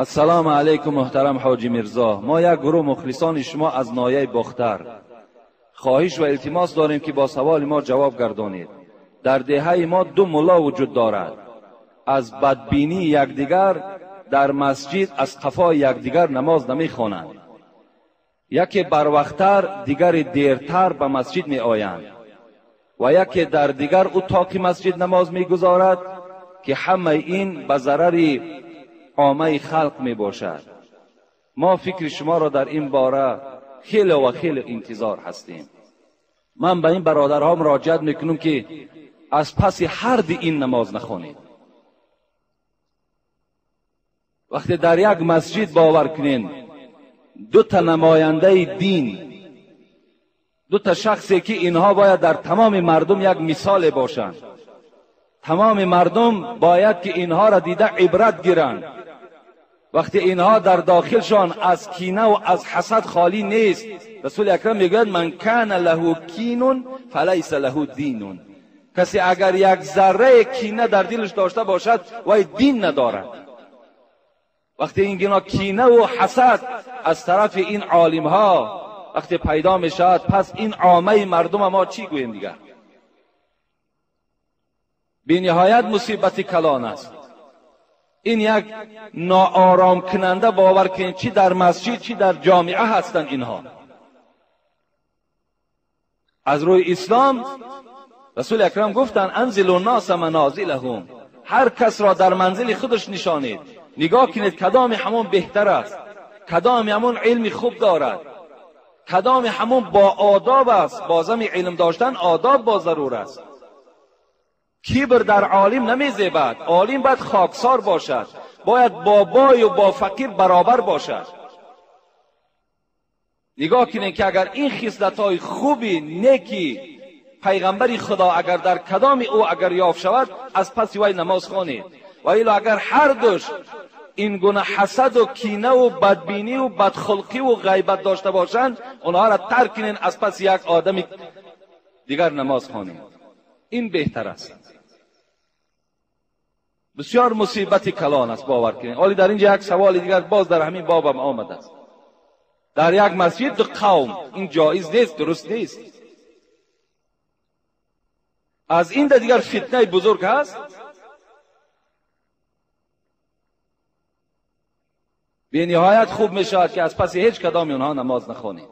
Ассалому алайкум, муҳтарам ҳоҷи Мирзо. Мо як гурӯҳ мухлисони шумо аз ноҳияи Бохтар хоҳиш ва илтимос дорем, ки бо саволи мо ҷавоб гардонед. Дар деҳаи мо ду мулло вуҷуд дорад. Аз бадбинии якдигар дар масҷид аз қафои якдигар намоз намехонанд. Яке барвақттар, дигаре дертар ба масҷид меоянд ва яке дар дигар утоқи масҷид намоз мегузорад, ки ҳамаи ин ба зарари оммаи халқ мебошад. Мо фикри шуморо дар ин бора хеле ва хеле интизор ҳастем. Ман ба ин бародарҳо муроҷиат мекунам, ки аз паси ҳар ди ин намоз нахонед. Вақте дар як масҷид, бовар кунед, ду та намояндаи дин, ду та шахсе ки инҳо бояд дар тамоми мардум як мисоле бошанд, тамоми мардум бояд ки инҳоро дида ибрат гиранд. Вақте инҳо дар дохилшон аз кина ва аз ҳасад холӣ нест, Расули Акрам мегӯяд: ман кана лаҳу кинун фалайса лаҳу динун. Касе агар як зарраи кина дар дилаш дошта бошад, вай дин надорад. Вақте ин гуна кина ва ҳасад аз тарафи ин олимҳо вақте пайдо мешавад, пас ин оммаи мардума мо чӣ гӯем дигар? Бениҳоят мусибати калон аст. Ин як нооромкунанда, бовар кунед, чӣ дар масҷид, чӣ дар ҷомеа ҳастанд инҳо. Аз рӯи ислом Расули Акрам гуфтанд: анзилу наса манозилаҳум, ҳар касро дар манзили худаш нишонед. Нигоҳ кунед, кадоми ҳамон беҳтар аст, кадоми ҳамон илми хуб дорад, кадоми ҳамон бо одоб аст. Бозами илм доштан одоб бо зарур аст. Кибр дар олим намезебад. Олим бояд хоксор бошад, бояд бо бою бо фақир баробар бошад. Нигоҳ кунед, ки агар ин хислатҳои хуби неки пайғамбари Худо агар дар кадоми ӯ агар ёфт шавад, аз паси вай намоз хонед. Ва ило агар ҳар душ ин гуна ҳасаду кинаву бадбиниву бадхулқиву ғайбат дошта бошанд, онҳоро тарк кунед, аз паси як одами дигар намоз хонед. Ин беҳтар аст. Бисёр мусибати калон аст, бовар кунед. Ҳоле дар инҷа як саволи дигар боз дар ҳамин бобам омадааст. Дар як масҷид ду қавм, ин ҷоиз нест, дуруст нест. Аз ин да дигар фитнаи бузург ҳаст. Бениҳоят хуб мешавад, ки аз паси ҳеҷ кадоми онҳо намоз нахонем.